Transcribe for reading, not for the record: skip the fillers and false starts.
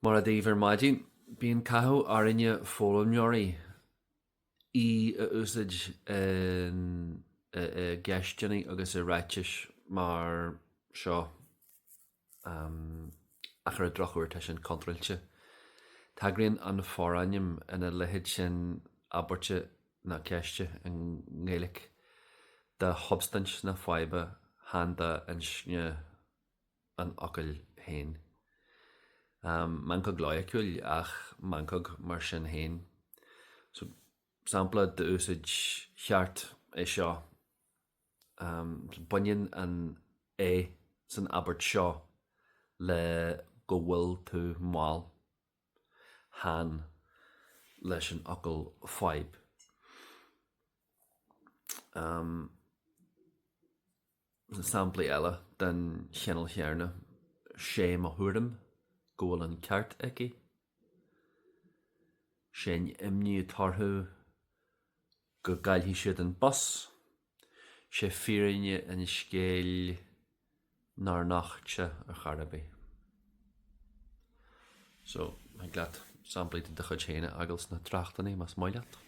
Mora daoibh ar maidin. Bíonn cathú orainne foghlaimeoirí í a úsáid i gceisteanna agus i ráitis mar seo ach ar an drochuair tá sin contráilte. Tagraíonn an forainm ina leithéid sin abairte nó ceiste i nGaeilge do shubstaint na faidhbe chan d'inscne an fhocail féin. Meancóg loighiciúil ach meancóg mar sin féin. So, sampla d'úsáid cheart é seo. Baineann an é san abairt seo le go bhfuil tú mall, chan leis an fhocal fadhb. Samplaí eile den chineál chéanna, 'Sé mo thuairim go bhfuil an ceart aici', 'Sé an imní atá orthu go gcaillfidh siad an bus', 'Sé fírinne an scéil nár nocht sé ar chor ar bith'. So, thig leat samplaí de do chuid féin a fhágáil sna tráchtanna más maith leat.